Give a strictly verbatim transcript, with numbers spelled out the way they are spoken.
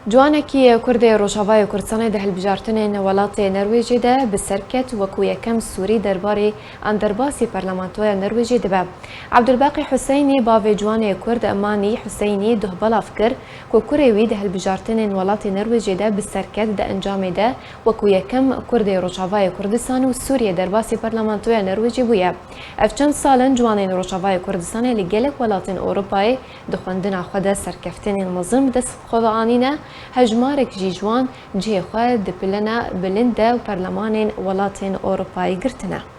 Ciwanekî Kurdê Rojavayê Kurdistanê di hilbijartinên welatê Norwêjê de bi ser ket, wekû yekem Sûrî derbarê an derbasî Parlamentoya Norwêjê dibe. Ebdulbaqî Huseynî, bavê ciwanê Kurd Manî Huseynî, duh belav kir ku kurê wî di hilbijartinên welatê Norwêjê de bi ser ket, di encamê de wekû yekem Kurdê Rojavayê Kurdistan û Sûriyê derbasî Parlamentoya Norwêjê bûye. Ev çend sal in ciwanên Rojavayê Kurdistanê li gelek welatên Ewropayê di xwendina xwe de serkeftinên mezin bi dest xwe ve anîne, hejmarek jî ji wan cihê xwe di pilena bilind de û perlemanên welatên Ewropayê girtine.